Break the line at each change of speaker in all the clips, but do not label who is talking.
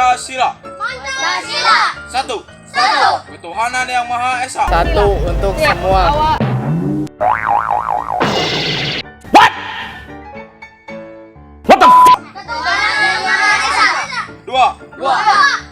Pancasila.
Pancasila.
Satu.
Satu.
Ketuhanan yang Maha Esa.
Satu untuk semua.
Ketuhanan yang Maha Esa.
Dua.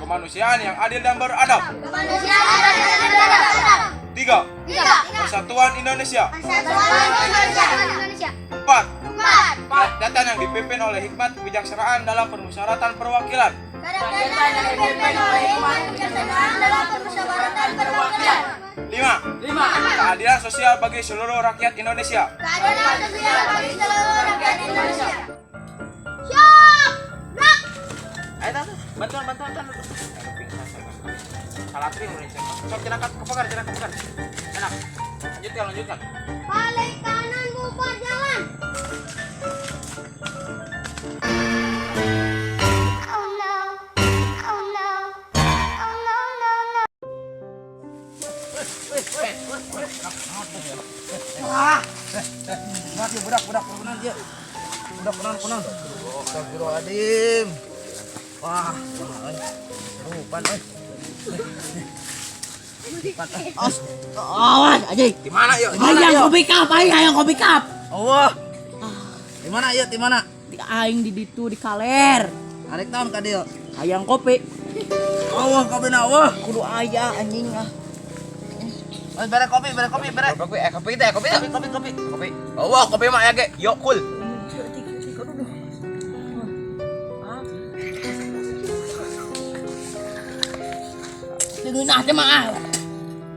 Kemanusiaan yang adil dan beradab.
Kemanusiaan yang adil dan beradab.
Tiga.
Tiga.
Persatuan Indonesia.
Persatuan Indonesia.
Empat.
Empat.
Kerakyatan yang dipimpin oleh hikmat kebijaksanaan dalam permusyawaratan perwakilan.
Kerakyatan yang dipimpin oleh hikmat kebijaksanaan dalam permusyawaratan perwakilan.
Lima. Keadilan sosial bagi seluruh rakyat Indonesia.
Keadilan sosial bagi seluruh rakyat Indonesia. Siap. Gerak.
Ayo tante, bantuan bantuan bantuan. Salah tri mulai Sok cenah kepegar, cenah kepegar. Enak. Lanjutkan, lanjutkan.
Balik kanan bubar jalan. Oh no. Oh no. Oh no no no.
Mati budak budak kunan dia. Budak kunan kunan. Astagfirullahaladzim. Wah, euy. Rupan euy.
Awas, awas anjing.
Di mana yuk? Di mana
Hayang
yuk?
kopi cup, aing hayang kopi cup.
Allah. Di mana yuk? Di mana?
Di aing di ditu di kaler.
Arek naon ka dieu?
Hayang kopi.
Allah kabeh Allah.
Kudu aya anjing ah.
Oi, bere kopi, bere kopi, bere.
Kopi, kopi teh, kopi
Kopi, kopi, kopi.
Kopi. Oh, kopi mah ya ge. Yo cool.
Dengeunah teh mah ah.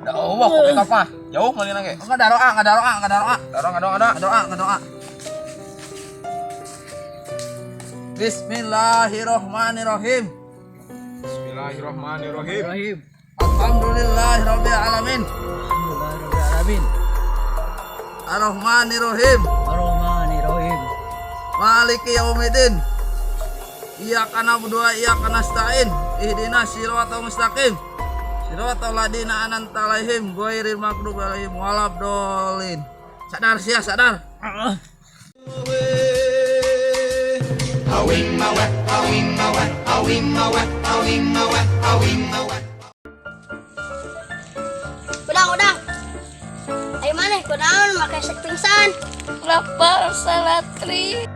Da oh, kopi apa? Jauh meulina ge.
Enggak daroa, enggak daroa, enggak daroa.
Dorong, dorong, dorong.
Doa, doa. Bismillahirrahmanirrahim.
Bismillahirrahmanirrahim.
Alhamdulillahirabbil alamin.
Alhamdulillahirabbil alamin.
Arrahmanirrahim.
Arrahmanirrahim.
Maliki yaumiddin. Iyyaka na'budu wa iyyaka nasta'in. Ihdinas siratal mustaqim. Siratal ladzina an'amta 'alaihim ghairil maghdubi 'alaihim waladdallin. Sadar sia, sadar.
Udang, udang. Ayo mana? Kunaon make sek pingsan.
Lapar salatri.